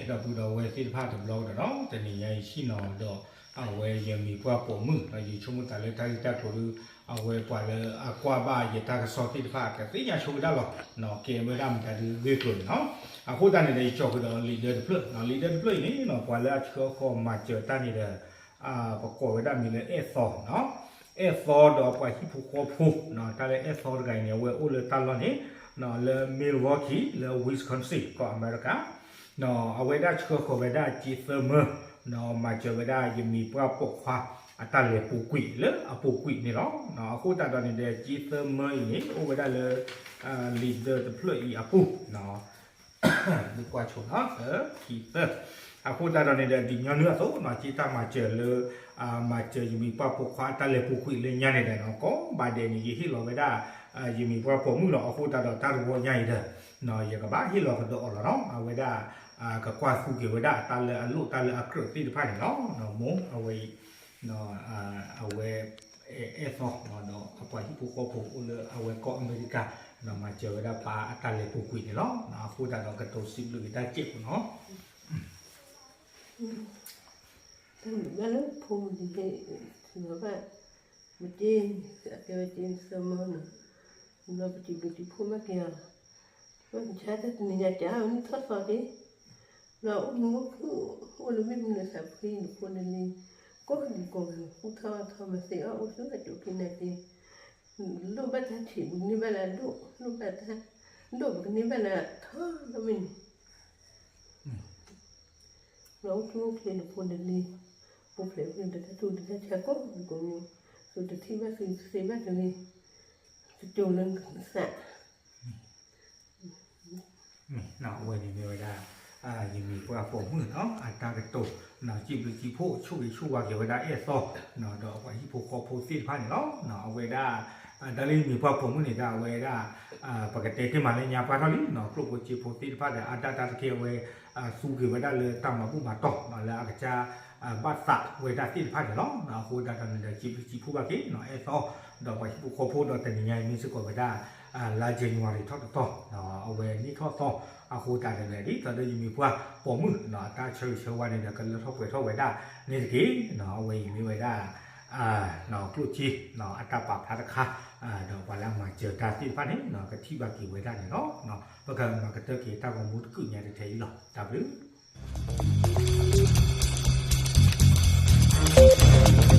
ဒီပုၢ်ဒီဝဲၢ်သ့ၣ်တဖၣ်တဘျီကဒီးနီၤ, တနံၤညါအံၤဆ့ၣ်နီၤဒီး အဝဲယမံၤပှၢ်ပိာ်မုၣ် ယဆိကမိၣ်သးလၢတၢ်ဂ့ၢ်တၢ်ကျိၤဒီး အဝဲပှၤလၢအကွၢ်ဘၣ်ယတၢ်ကစီၣ်သ့ၣ်တဖၣ် ကသ့ၣ်ညါဆိဝဲဒၣ်လီၤ, ကဲဝဲဒၣ်မတၤဒုးဂ့ၢ်ကျိၤန့ၣ်နီၤ. အဃိသတးန့ၣ်ဒီး ယကၠီဃုာ်ဒီးလံာ်ဒၢတဖျၢၣ်, လံာ်ဒၢတဖျၢၣ်အံၤန့ၣ်နီၤ ပှၤလၢအဆှၢဃီၤမၤစၢၤတၢ်န့ၣ်ဒီး ပကိးဝဲဒၣ်မံၤလၢအဲၣ်သီနီၤ. အဲၣ်သီဒီးပှၤဟံၣ်ဖိဃီဖိ, တၢ်လၢအဲၣ်သီတဂၤအံၤန့ၣ် အဝဲအိၣ်လၢတၢ်လီၢ်န့ၣ် လၢ Milwaukee လၢ Wisconsin ကီၢ်အမဲရကၤ, အဝဲဒၣ်ဆှၢဃီၤဝဲဒၣ်က့သၢမၢ, မၤစၢၤဝဲဒၣ်ယမံၤပှၢ်ပိာ်ခွါ အတၢ်လဲၤပူၤကွံာ်လၢအပူၤကွံာ်န့ၣ်လီၤ. အဃိသတးဒီးန့ၣ်ဒီး က့သၢမၢအံၤန့ၣ် အိၣ်ဝဲဒၣ်လၢ လံာ်ဒၢတဖျၢၣ်အံၤအပူၤ ဒုးကွၢ်ဆိနီၤ ခံသၢ, အဃိသတးဒီးန့ၣ်ဒီး ဒ်ညီနုၢ်အသိးနီၤ က့တၢ်မၤစၢၤလၢ မၤစၢၤယမံၤပှၢ်ပိာ်ခွါအတၢ်လဲၤပူၤကွံာ်လၢညါန့ၣ်ဒီးနီၤ ကိးဘၣ်ဒဲးန့ၣ် ယဟ့ၣ်လီၤဝဲဒၣ် ယမံၤပှၢ်ပိာ်မုၣ်လီၤ. အဃိသတးဒီးတၢ်တဝီညါအံၤဒီး ယကဘၣ်ဟ့ၣ်လီၤကဒီးအီၤလီၤနီၤ. အဝဲဒၣ် ကကွၢ်သူက့ၤဝဲဒၣ်တၢ်လၢအလိၣ်တၢ်လၢအကြၢးသ့ၣ်တဖၣ်န့ၣ်လီၤ. မိၢ်အဝဲအံၤ အဝဲ အဲၣ်သီ ဒီးအပှၤဟံၣ်ဖိဃီဖိအိၣ်လၢအဝဲကီၢ်အမဲရကၤ မၤစၢၤဝဲဒၣ်ပှၤအတၢ်လဲၤပူၤကွံာ်န့ၣ်လီၤ. အဃိသတးဒီးကတိၤစံးဘျုးက့ၤတၢ်စဲးဖိနီၤ တၢ်ဘၣ်လၢဖိန့ၣ် ဘၣ် ပတ့ အကဲဝဲတ့သၢမၢနီၤ, ဘျီပတံၤဘျုးတံၤဖှိၣ်ဘၣ်က့ၤအီၤ, ဘၣ်မဆါတၢ်တနံၤညါကၠးအီၤနံၣ်ထီၣ်သီဒ့, ဘျီအိၣ်မူအိၣ်ခုၣ် အိၣ်လၢမ့ၣ်မနုၤသးဖှံနဖိနလံၤ, ကိးဒံကိးဂၤ ကူၣ်ထီၣ်အီၣ်ထီၣ်မၤသ့အီၣ်အိၣ်ဆူအကၠိက့ၤနၤက့ၤ, လိၣ်ဘၣ်တၢ်ထံၣ် ပကန့ၢ်ဘၣ်လၢအဒိၣ်, လိၣ်ဘၣ်တၢ်ဒိၣ် ပကန့ၢ်ဘၣ်လၢအထီလီၤမ့ၢ်န့ၣ် ဘျီအိၣ်ဆူၣ်အိၣ်ချ့နဖိနလံၤ, အိၣ်ဖျဲၣ်အိၣ်လၢတၢ်ထူၣ်တၢ်ဆါကိးမံၤကိးမံၤ, သုတထံၣ်ဘၣ်သုတသ့ဘၣ်တဂ့ၤ, တကၠိလၢနသး အဝဲန့ၣ်မ့ၢ်ဝဲဒၣ် ယမံၤပှၢ်ပိာ်မုၣ်နီၤ အတၢ်ကတိၤ စံးဘျုးစံးဖှိၣ်ဆိၣ်ဂ့ၤဆိၣ်ဝါက့ၤဝဲဒၣ်အဲၣ်သီ ဒီးပှၤဟံၣ်ဖိဃီဖိသ့ၣ်တဖၣ်န့ၣ်လီၤ. အဝဲဒၣ် တၢ်လၢယမံၤပှၢ်ပိာ်မုၣ်န့ၣ် တၢ်အဝဲဒၣ် ပကတဲတ့ၢ်မးလၢညါပှၢ်ထီၣ်လံနီၤ ကျိၣ်ဖိစ့ဖိသ့ၣ်တဖၣ်ဒီး အတၢ်တၢ်တက့ၢ်အဝဲ သူက့ၤဝဲဒၣ်လၢတၢ်မၤဘူၣ်မၤတီၢ်နီၤ လၢအကစၢ် ဘၣ်သးဝဲဒၣ်သ့ၣ်တဖၣ်န့ၣ်လီၤ. အဃိသတးဒီးန့ၣ်ဒီး စံးဘျုးစံးဖှိၣ်ဘၣ်က့ၤနီၤ အဲၣ်သီ ဒီးပှၤဟံၣ်ဖိဃီဖိဒီးတနံၤညါအံၤမ့ၢ်စ့ၢ်ကီးဝဲဒၣ် လါ January ထီၣ်တသီ အဝဲနံၣ်ထီၣ်သီ အဃိသတးဒီးန့ၣ် ဒ်သိးဒီးယမံၤပှၢ်ပိာ်မုၣ်နီၤ အတၢ်ဆၢဂ့ၤဆၢဝါန့ၣ်ဒီး ကလၢထီၣ်ပှဲၤထီၣ်ဝဲဒၣ်န့ၣ်တက့ၢ်နီၤ အဝဲအံၤမ့ၢ်ဝဲဒၣ် ကျိၣ်စ့ အတၢ်ပာ်ဖျါတခါ ဒီးပှၤလၢအမၤစၢၤတၢ်သ့ၣ်တဖၣ်န့ၣ်နီၤ ကထံၣ်ဘၣ်က့ၤဝဲဒၣ်န့ၣ်လီၤ. ပကမၤကတၢၢ်က့ၤတၢ်ဂီၤမူတကုာ်ညါတထဲအံၤလီၤ. တၢ်ဘျုး